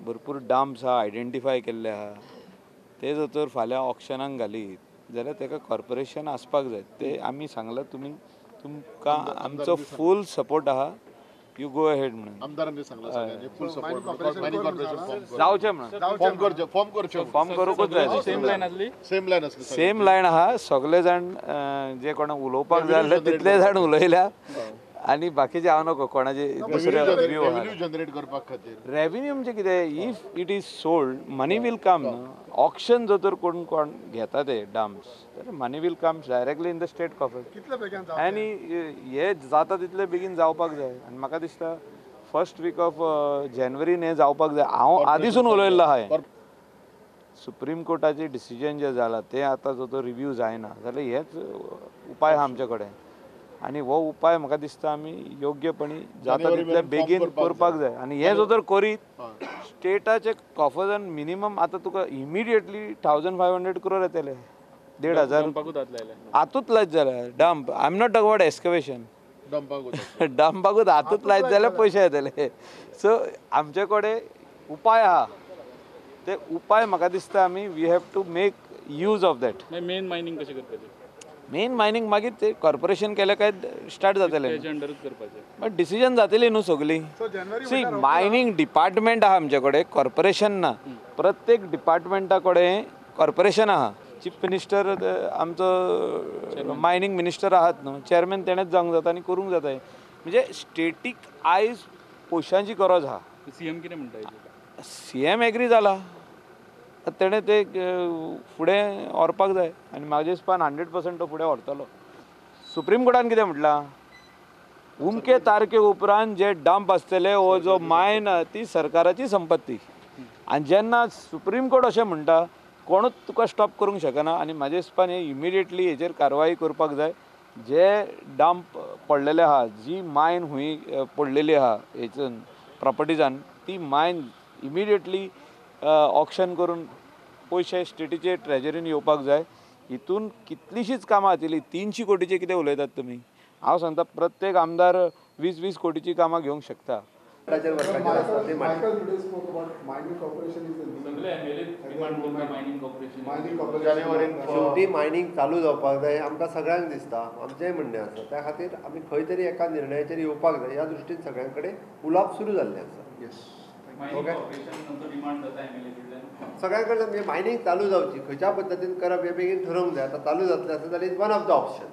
भरपूर डम्प्स आहा आयडेंटिफाय केल्ले आहा, ते जर तर फाल्यां ऑक्शनाक घालीत जाल्यार ताका कॉर्पोरेशन आसपाक जाय. ते आमी सांगलां तुमी तुमकां आमचो फूल सपोर्ट आहा, you go ahead म्हणून आमदारांनी सांगलां सगळ्यांनी फूल सपोर्ट मायनिंग कॉर्पोरेशन जावचें म्हणून फॉर्म करचें, फॉर्म करूंकूच जाय. सेम लायन आसली, सेम लायन आसली, सेम लायन आहा. सगळे जाण जे कोणाक उलोवपाक जाय जाल्यार तितले जाण उलयल्या आनी बाकीचे हांव नको कोणाचे दुसरे व्यू आहा. रेव्हेन्यू जनरेट करपाक खातीर रेव्हेन्यू म्हणजे कितें, if it is sold money will come. Auction जर तर कोण कोण घेता ते डम्प्स जाल्यार money will come directly in the state coffer. आनी हे जाता तितले बेगीन जावपाक जाय. आनी म्हाका दिसता फर्स्ट वीक ऑफ जानेवारीन हें जावपाक जाय. हांव आदीसून उलयल्लो आहा, सुप्रीम कोर्टाचे डिसिजन जें जालां तें आतां जो तो रिव्यू जायना जाल्यार हेच उपाय आहा आमचे कडेन. आनी हो उपाय म्हाका दिसता आमी योग्यपणी जाता तितले बेगीन करपाक जाय. आनी हें जर तर करीत स्टेटाचे कॉफर्सान मिनिमम आतां तुका इमिडिएटली 1500 करोड येतले, 1500 आतूच लायत जाल्यार dump. I am not talk about excavation, डंपाकूच आतूच लायत जाल्यार पयशे येतले. सो आमचे कडेन उपाय आहा, ते उपाय म्हाका दिसता आमी we have to make use of that. Main mining कशें करपाचें? मेन मायनींग मागीर ते कॉर्पोरेशन केलें काय स्टार्ट जातलें, बट डिसिजन जातली न्हू सगळी. सी मायनींग डिपार्टमेंट आहा आमचे कडेन, कॉर्पोरेशन ना. प्रत्येक डिपार्टमेंटा कडेन कॉर्पोरेशन आहा. चीफ मिनिस्टर आमचो मायनींग मिनिस्टर आहात न्हू, चेअरमॅन तेणेच जावंक जाता आनी करूंक जाता. म्हणजे स्टेटीक आयज पयशांची गरज आहा. सीएम कितें म्हणटा? सीएम एग्री जाला, तेणें ते फुडें व्हरपाक जाय आनी म्हाज्या हिसपान 100% तो फुडें व्हरतलो. सुप्रीम कोर्टान कितें म्हटलां, उमके तारखे उपरांत जे डंप आसतले वो जो मायन ती सरकाराची संपत्ती. आनी जेन्ना सुप्रीम कोर्ट अशें म्हणटा कोणूच तुका स्टॉप करूंक शकना. आनी म्हाज्या हिसपान हे इमिडिएटली हेजेर कारवाई करपाक जाय. जे डंप पडलेले आहा, जी मायन हुंय पडलेली आहा हेतून प्रॉपर्टीजान, ती मायन इमिडिएटली ऑक्शन करून पयशे स्टेटीचे ट्रेजरीन येवपाक जाय. हितून कितलीशींच कामां जातली. 300 कोटीचें कितें उलयतात तुमी? हांव सांगता प्रत्येक आमदार 20-20 कोटीची कामां घेवंक शकता. शेवटी मायनींग चालू जावपाक जाय आमकां सगळ्यांक दिसता, आमचेंय म्हणणें आसा. त्या खातीर आमी खंय तरी एका निर्णयाचेर येवपाक जाय ह्या दृश्टीन सगळ्यां कडेन उलोवप सुरू जाल्लें आसा. ओके, सगळ्यां कडल्यान म्हणजे मायनींग चालू जावची खंयच्या पद्दतीन करप हें बेगीन ठरोवंक जाय. आतां चालू जातलें आसा जाल्यार is one of the option.